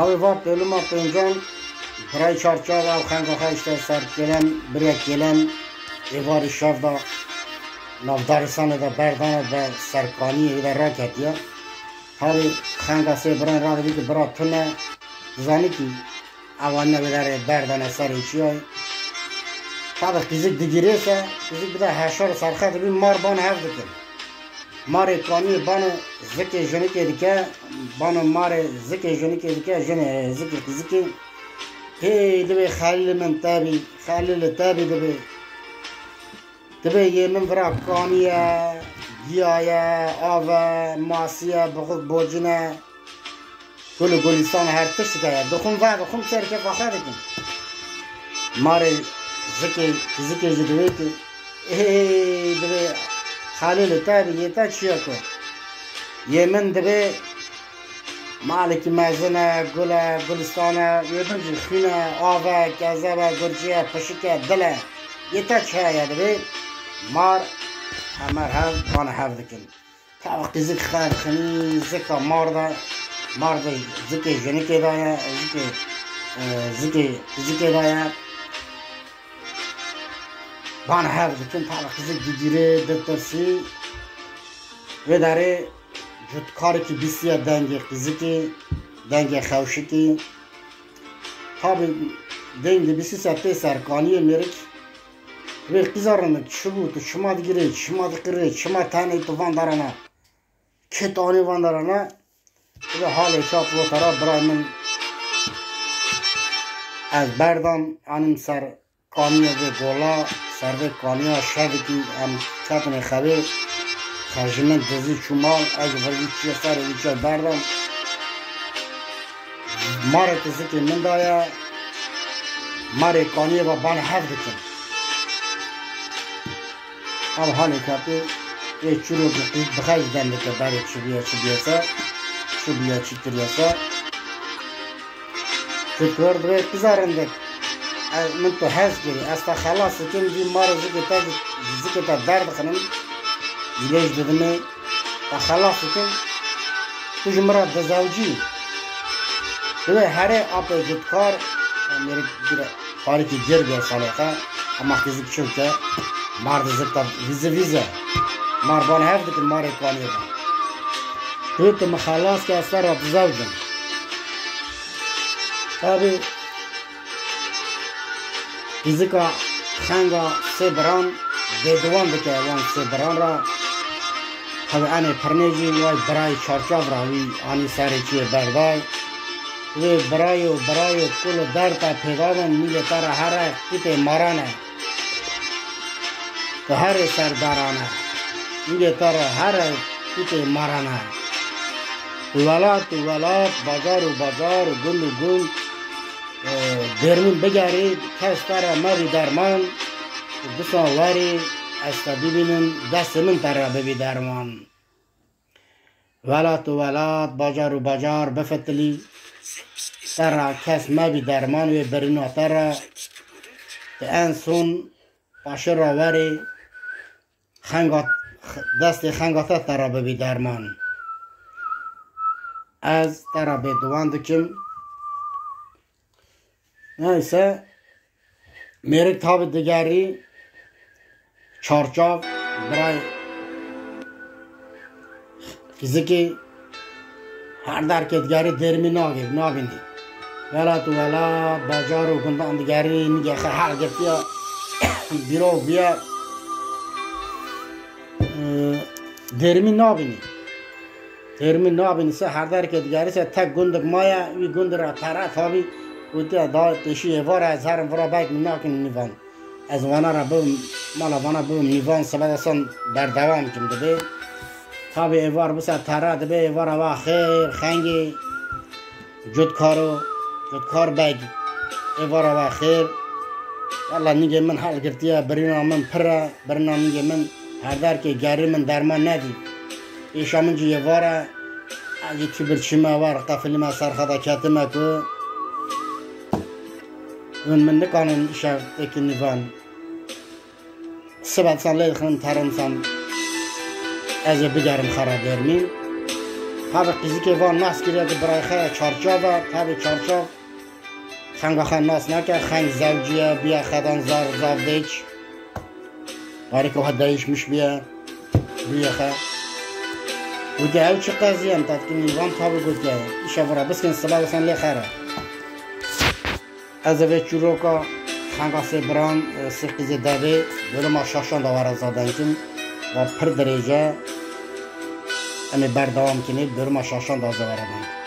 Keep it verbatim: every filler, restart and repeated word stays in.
Ew ê va pêlûma pêncan, birayê Çarçav ew xenga xwe işte ser kêlen, biriye kêlen, êvarî şev da nav daristanê de berdane be ser kaniyê de raketiye. Harî xenga sê birayên radibî ki bira tune, dizanî ki ewanîne wê derê berdane serê çiyayê. Tabi qîzik digirê se, qîzik bide heşar serxe dibî mar ban hev dikin. Marê kaniyê bano zikê jinikê dike, bano marê zikê jinikê dike, jinê zikê qîzikê. Hê dibê Xelîlê min tebî, Xelîlê tebî dibê. Dibê yê min vira kaniye, giya ye, av e, masiye, bixuk bocine. Gul û gulîstan her tişt heye. Dixwim ve dixwim ser kefa xwe dikim. Marê zikê, zikê jî divê ki, ê, divê Xelîlê te bi yê te çi ye ku? Yê min divê malekî mezin e, gul e, gulîstan e, yê min jî xwîn e, av e, kezeb e, gurcî ye, pişik e, dil e. Yê te çi heye divê? Mar, heme hev, bana hev dikin. Tawa qîzik xwe dixinî zika mar de, mar de zikê jinikê de ye, zikê, e, zikê, zikê de ye. Ban hev dikin, tawa qîzik digirê, ditirsî. Vê derê cutkarekî bîstiye dengê qîzikê, dengê xewşikê. Tabi deng dibîsî se tê ser kaniyê mêrik. Wê qîza rind, çi bû, tu çima digirê, çima diqirê, çima tenê tu van darana? Kê tu anî van darana? Tu de halê çap votara birayê min. Ez berdam, anim ser kaniya vê gola, ser vê kaniya şevikî em ketine xevê. Xerjî min dizî çû mal, ez ji vir vî çiyê serê vî çiyê berdam. Marê qîzikê min daye, marê kaniyê ve ban hev dikin. Ev halê ketê, ê çîrok bi xeş dendike berê çi bûye, çi bûye se, çi bûye, çi kiriye se. Çi kir divê qîza rindek. Ez, min tu hez kirî, ez te xelas dikim, vî marê zikê te, zikê te derdixinim, îlêj didimê. Te xelas dikim, tu ji min re dizewcî. Divê herê apê cutkar, em êrî bire tarîkî gêr bê salê xwe, ema qîzik çi bike, mar dizik te vîze vîze. Mar ban hev dikin marê kaniyê de. Tu, tu min xelas ke ez te re dizewcim. Tabî, Qîzika xenga sê biran bêdiwan dike wan sê biran re. Tabi enê pirnê jî way birayê Çarçav re wî anî serê çiyê berday. Wê birayê û birayê kul û derta pêdabin, nîgê te re here qîtê maran e. Tu herê serdaran e. Nîgê te re here qîtê maran e. Tu welat û welat, bajar û bajar û gund û gund Dêrmûn bigerî, kes te re mebî derman, disa werî ez te bibînim, destê min te re bibî derman. Welat û welat, bajar û bajar bifitilî, te re kes mebî derman, wê birîna te re, tu en son paşê re werî, xenga, destê xenga te te re bibî derman. Ez te re bêdiwan dikim. Neyse, mêrik tabi digerî Çarçav, birayê qîzikê, her derkê digerî dêrmî nagê, nabînî. Welat û welat, bajar û gundan digerî, nîgê xwe hel girtiye, bîrov bûye. Ee, dêrmî nabînî. Dêrmî nabînî se her derkê digerî se tek gundek maye, wî gundê re tere tabî gotiye da pêşî êvara ez herim vira belkî min nakin nîvan. Ez vana re bibim, mala vana bibim nîvan, seba de san berdewam kim dibê. Tabî êvar bise tere dibê, êvara va xêr, xengê. Cutkaro, Cutkar Beg, êvara we xêr. Wela nîgê min hel girtiye, birîna min pir e, birîna nîgê min her derkê gerî min derman nedî. Êşa min jî êvar e, ez jî tu bir çîme war, qefilî me ser xwe de ketime ku hûn min nikanin îşev têkin nîvan. Sibe dîsan lê dixin terin dîsan ez ê bigerim xera dermî. Tabi qîzikê van nas kiriye di birayê xwe çarçav e, tabi çarçav xenga xwe nas nake, xeng zewciye, bûye xedan zar, zavdêç. Barî ku ha değişmiş bûye, bûye xe. Gotiye ew çi qeziye em, tatkî nîvan tabi gotiye. Îşe vira biskin silav sen lê xere. Ez ê vê çîroka xenga sê biran, e, sê qîzê devê, bölüma şaşan da were zadenkim. Wa pir dirêj e. Em ê berdewam kinê, bölüma şaşan da ze were ben.